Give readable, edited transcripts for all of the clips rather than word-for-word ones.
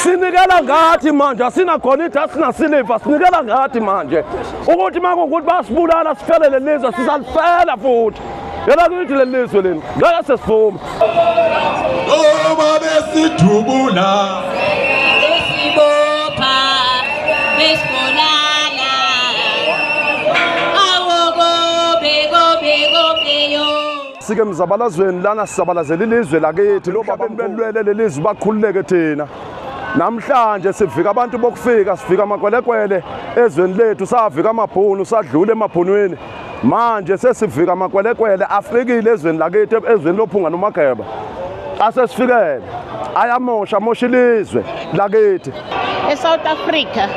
Sinikela ngathi manje asinagolide asinasiliva, sinikela ngathi manje ukuthi makuwukuthi basibulala sifele lelizwe, sisalifela futhi. Yela kithi lelizwe leli ngeke sesivume. Noma besidubula besibopha besibulala, awokobe kobe kobe yo. Sike emzabalazweni lana sizabalazela ilizwe lakithi, lo baba belwele lelizwe bakhululeke thina. Namhlanje sivika abantu bokufika, sifika amakwelekwele ezweni lethu, safika amabhunu, sadlula emabhunwini. Manje sesivika amakwelekwele afikile ezweni lakithi, ezweni lophunga nomageba. Asesifikele ayamosha mosha ilizwe lakithi. ESouth Africa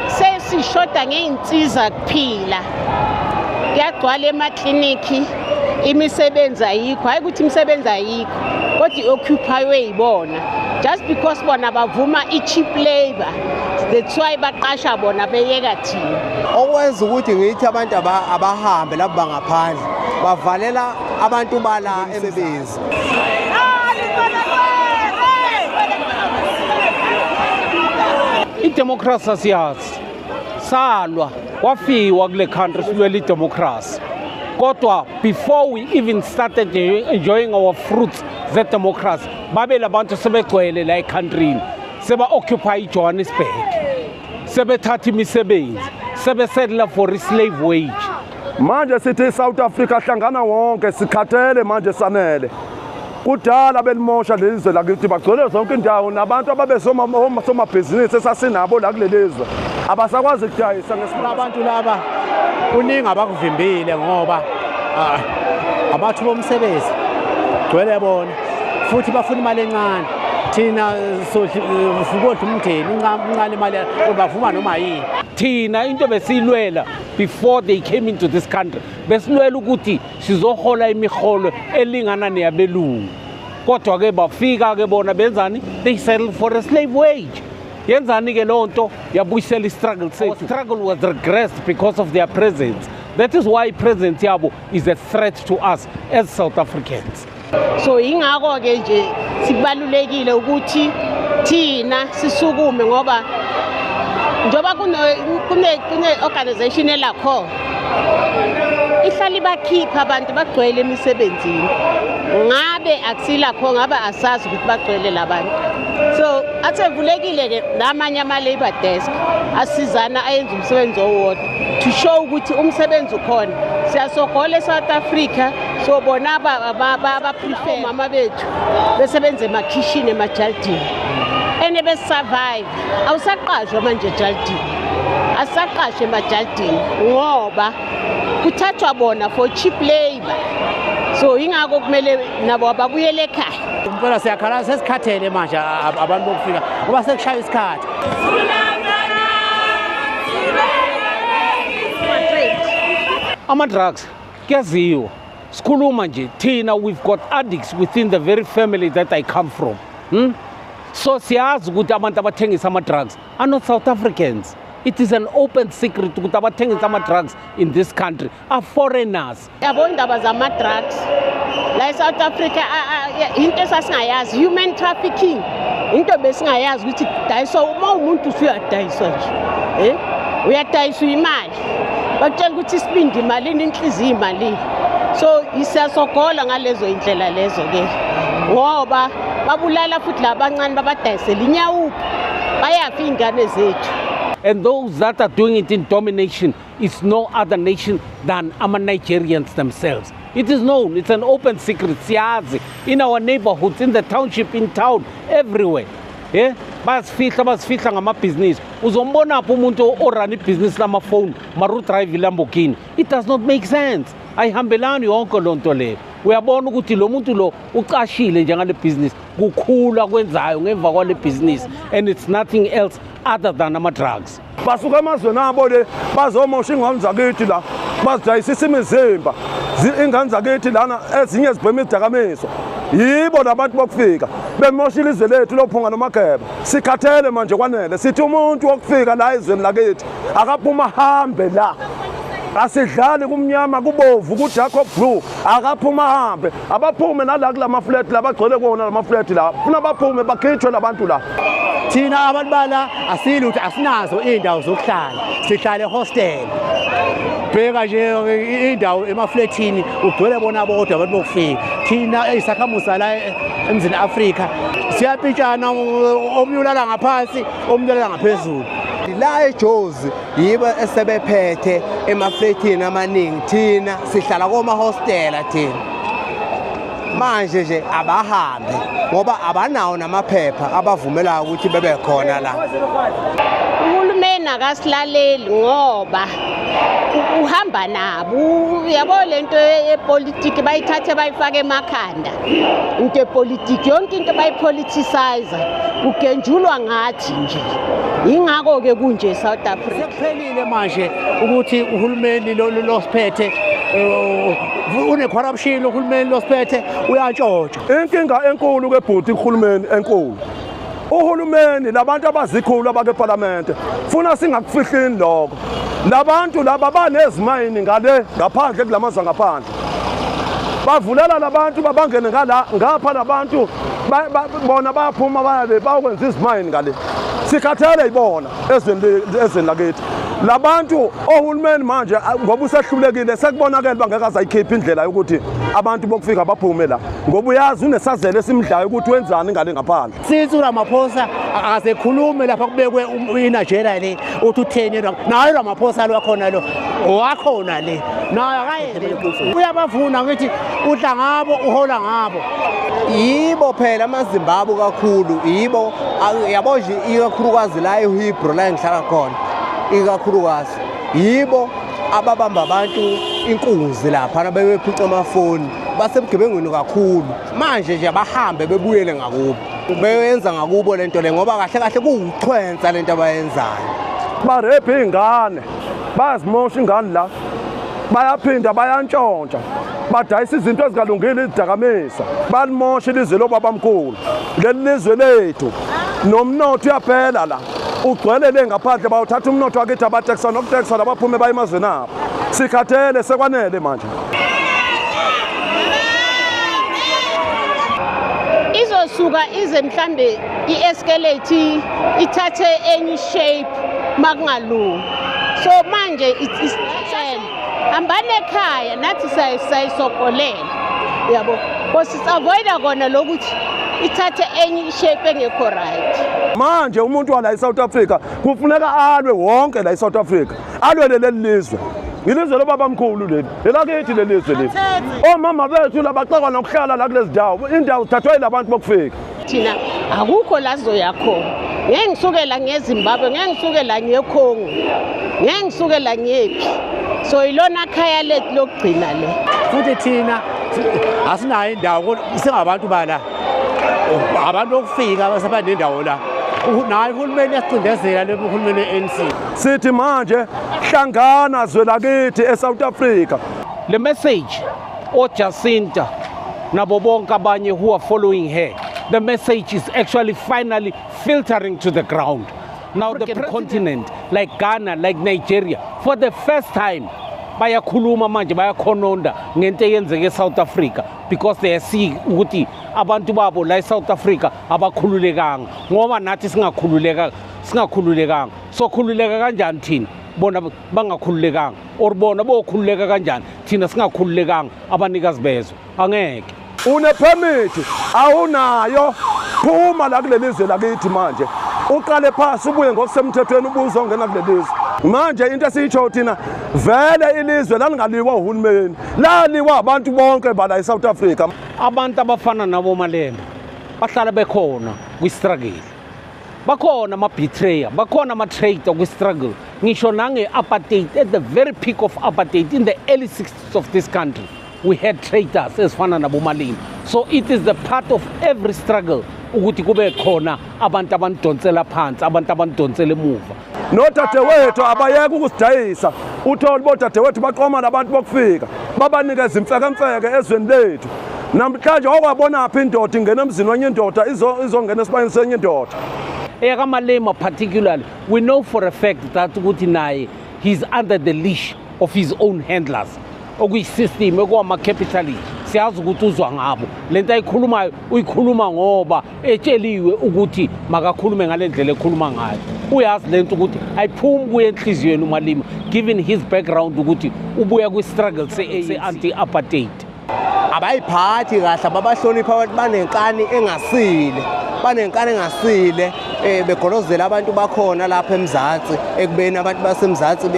sesishoda ngeinsiza kuphila. Kuyagcwala emakliniki, imisebenzi ayikho. Hayi ukuthi imisebenzi ayikho, kodwa i-occupywe yibona. Just because bona bavuma i-cheap labor, that's why baqasha bona beyeka thina. Okwenza ukuthi ngithi abantu abahambe lapho bangaphandle, bavalela abantu bala emsebenzi. Idemocracy asiyazi, salwa kwafiwa kule country silwela idemocracy. Kodwa before we even started enjoying our fruits ze-democracy, babe labantu sebegcwele la ekhantrini, seba-occupy iJohannesburg, sebethatha imisebenzi, sebesettle for i-slave wage. Manje sithi South Africa hlangana wonke, sikhathele manje sanele. Kudala belimosha lelizwe lakithi, bagcwele zonke indawo nabantu ababesomabhizinisi esasinabo la kulelizwe abasakwazi ukudayisa ngesimanga. Abantu laba kuningi abakuvimbile ngoba abathuba umsebenzi gcwele bona, futhi bafuna imali encane. Thina sodla umndeni incane imali, bavuma noma yini. Thina into besiyilwela before they came into this country, besilwela ukuthi sizohola imiholo elingana neyabelungu. Kodwa ke bafika ke bona benzani? They settled for a slave wage. Yenzani ke loo nto? Yabuyisela i-struggle sethu. Our struggle was regressed because of their presence. That is why presence yabo is a threat to us as South Africans. So ingakho ke nje sibalulekile ukuthi thina sisukume, ngoba njoba kune organization elakho ihlali bakhipha abantu bagcwele emisebenzini, ngabe akusilakho ngabe asazi ukuthi bagcwele labantu. So athevulekile ke namanye ama labor desk asizana ayenza umsebenzi owodwa to show ukuthi umsebenzi ukhona. Siyasogola eSouth Africa, so bona ba prefer mama bethu besebenza emakhishini emajaldini ene besurvive. Awusaqashwa manje ejaldini, asaqashwe emajaldini ngoba kuthathwa bona for cheap labor. So ingakho kumele nabo ababuyele ekhaya. Impela siyakhala, sesikhathele manje abantu bokufika ngoba sekushaya isikhathi. Ama-drugs kuyaziwa, sikhuluma nje thina we've got addicts within the very family that I come from. So siyazi ukuthi abantu abathengisa ama-drugs are not South Africans. It is an open secret ukuthi abathengisa ama-drugs in this country are foreigners. Yabo indaba zama-drugs la eSouth Africa, into esasingayazi, human trafficking, into besingayazi ukuthi dayiswa uma umuntu usuyadayiswa nje, uyadayiswa imali, bakutshela ukuthi isibindi imalini, inhliziyo imalini. So siyasogola ngalezo indlela lezo ke, ngoba babulala futhi labancane babadayisela inyawupe, bayafa iy'ngane zethu. And those that are doing it in domination is no other nation than our Nigerians themselves. It is known, it's an open secret, siyazi, in our neighborhoods, in the township, in town, everywhere. Yeah? Basifihla, basifihla ngamabhizinisi. Uzombona phi umuntu orun ibhizinisi lamafoni, mara udrive iLamborghini? It does not make sense. Ayihambelani yonke loo nto leyo. Uyabona ukuthi lo muntu lo ucashile njengale business, kukhula kwenzayo ngemva kwale business, and it's nothing else other than ama-drugs. Basuka emazweni abo le bazomosha ingane zakithi la, bazidayisisa imizimba, ingane zakithi lana ezinye zibhema izidakamizwa. Yibo labantu bokufika bemosha ilizwe lethu lophunga nomageba. Sikhathele manje kwanele, sithi umuntu wokufika la ezweni lakithi akaphuma ahambe la. Asidlali kumnyama kubovu ku-dark blue, akaphuma ahambe. Abaphume nala kulama flat la bagcwele kuwona lama flat la, funa baphume bakhitshwe labantu la. Thina abantu bala asilutho, asinazo iy'ndawo zokuhlala, sihlala ehostel. Bheka nje indawo emafletini ugcwele bona bodwa abantu bokufika. Thina eyisakhamuzi la eMzini Afrika siyapitshana, omunye ulala ngaphansi, omunye ulala ngaphezulu. La eJozi yibo esebephethe emafletini amaningi, thina sihlala komahostela thina. Manje nje abahambe ngoba abanawo namaphepha abavumelayo ukuthi bebe khona la. Uhulumeni akasilaleli ngoba uhamba nabo. Uyabo lento yepolitiki bayithathe bayifake emakhanda. Into yepolitiki yonke into bayipoliticize, kugenjulwa ngathi nje. Ingakho ke kunje South Africa. Sekuphelile manje ukuthi uhulumeni lo siphethe une corruption, uhulumeni lo siphethe uyantshontsha. Inkinga enkulu ke bhuti uhulumeni enkulu. Uhulumeni labantu abazikhulu abake eParliament funa singakufihlini lokho. Labantu laba banezimayini ngale ngaphandle kulamazwe ngaphandle. Bavulela labantu babangene ngala ngapha, labantu bona bayaphuma bayabe bayokwenza izimayini ngale. Sikhathele ibona ezweni lakithi. Labantu ohulumeni manje ngoba usehlulekile sekubonakele bangeke azayikhipha indlela yokuthi abantu bokufika baphume la, ngoba uyazi unesazelo esimdlayo ukuthi wenzani ngale ngaphandle. Since uRamaphosa akasekhulume lapha kubekwe iNigeria le uthi utheni naye uRamaphosa lo wakhona lo wakhona le naye akayele uyabavuna ngithi udla ngabo uhola ngabo. Yibo phela amaZimbabwe kakhulu, yibo yabo nje ikakhulukazi la eHebron la engihlala khona, ikakhulukazi yibo ababamba abantu inkunzi lapha bebephuca amafoni, basebugebengwini kakhulu. Manje nje abahambe bebuyele ngakubo, beyenza ngakubo lento le ngoba kahle kahle kuwuchwensa lento abayenzayo. Barephe ingane, bayazimosha ingane la, bayaphinda bayantshontsha, badayisa izinto ezingalungile izidakamizwa, balimosha ilizwe lobabamkhulu. Leli lizwe lethu nomnotho uyaphela la, ugcwele le ngaphandle, bawuthatha umnotho wakithi abatekisa nokutekisa labaphume baye emazweni abo. Sikhathele, sekwanele manje. Izosuka ize mhlambe i-escalate ithathe any shape makungalungi. So manje it's hambane ekhaya nathi sayisokolela, yabo, because avoida kona lokuthi ithathe enye shape engekho right. Manje umuntu wala eSouth Africa kufuneka alwe wonke la eSouth Africa, alwele leli lizwe. Ilizwe lobabamkhulu leli, lelakithi leli lizwe leli. Omama bethu labaxakwa nokuhlala la kulezi ndawo, indawo zithathwa yilabantu bokufika. Thina akukho la sizoya khona. Ngeke ngisukela ngeZimbabwe, ngeke ngisukela ngeCongo, ngeke ngisukela ngephi. So ilona khaya lethu lokugcina le. Futhi thina asinayo indawo, singabantu bala abantu bokufika abasebanendawo la. Naye uhulumeni yasicindezela lo uhulumeni we-ANC. Sithi manje hlangana zwe lakithi eSouth Africa. Le message oJacinta nabo bonke abanye who are following her, the message is actually finally filtering to the ground. Now the continent like Ghana, like Nigeria, for the first time bayakhuluma manje, bayakhononda ngento eyenzeke eSouth Africa, because they see ukuthi abantu babo la eSouth Africa abakhululekanga, ngoba nathi singakhululekanga. So khululeka kanjani thina bona bangakhululekanga, or bona bokhululeka kanjani thina singakhululekanga abanikazi bezwe? Angeke. Une permit awunayo, phuma la kuleli zwe lakithi manje, uqale phansi ubuye ngokusemthethweni ubuze ongena kuleli zwe. Manje into esiyitsho thina vele ilizwe lalingaliwa uhulumeni, laliwa abantu bonke bala eSouth Africa. Abantu abafana nabo Malema bahlala bekhona kwi-struggle, bakhona ama-betrayer, bakhona ama-traitor kwi-struggle. Ngisho nange-apartheid, at the very peak of apartheid in the early 60s of this country, we had traitors ezifana nabo Malema. So it is the part of every struggle ukuthi kube khona abantu abanidonsela phansi, abantu abanidonsela emuva. Nodadewethu abayeke ukusidayisa, uthole bodadewethu baqoma nabantu bokufika babanikeza imfekemfeke ezweni lethu. Namhlanje okwabona phi indoda ingena emzini wenye indoda izongena esibayeni senye indoda. EyakaMalema particularly, we know for a fact that ukuthi naye he's under the leash of his own handlers, okuyi-system ekuwama-capitalist. Siyazi ukuthi uzwa ngabo. Lento ayikhulumayo uyikhuluma ngoba etsheliwe ukuthi makakhulume ngale ndlela ekhuluma ngayo. Uyazi lento ukuthi ayiphumi kuye enhliziyweni uMalema, given his background ukuthi ubuya kwi-struggle se-anti-apartheid. Abayiphathi kahle, ababahlonipha abantu, banenkani engasile, banenkani engasile, begolozela abantu bakhona lapha eMzansi, ekubeni abantu baseMzansi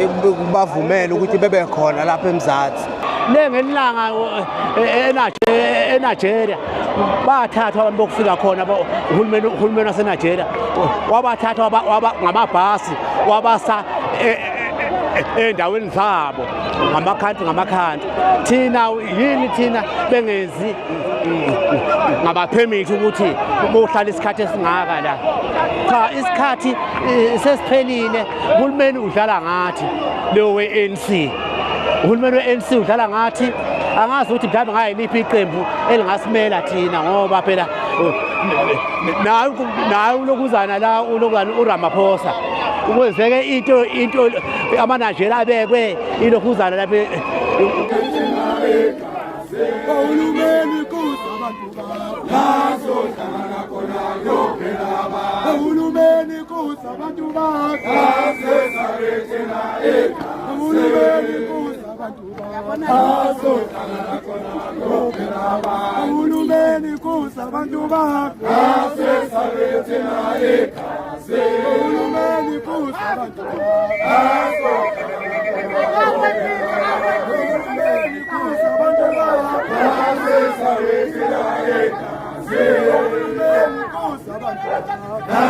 bavumele ukuthi bebe khona lapha eMzansi. Le ngelanga eNigeria bathathwa abantu bokufika khona, uhulumeni waseNigeria wabathatha ngamabhasi wabasa endaweni zabo ngamakhanti. Thina yini thina bengenzi ngamaphemithi ukuthi bohlala isikhathi esingaka la? Cha, isikhathi sesiphelile. Uhulumeni udlala ngathi, lo we-ANC, uhulumeni we-ANC udlala ngathi. Angazi ukuthi mhlawumbe ngayiliphi iqembu elingasimela thina, ngoba phela naye ulokuzana la ulokuzana uRamaphosa ukwenzeke into amaNigeria abekwe ilokhuzana lapha. Uhulumeni kuza abantu bakho, lazohlangana khona kuyophela abantu. Uhulumeni kuza abantu bakho, uhulumeni kuza abantu bakho, lazohlangana khona kuyophela abantu. Uhulumeni kuza abantu bakho, uhulumeni kuza abantu bakho, uhulumeni kuza abantu bakho, uhulumeni kuza abantu bakho.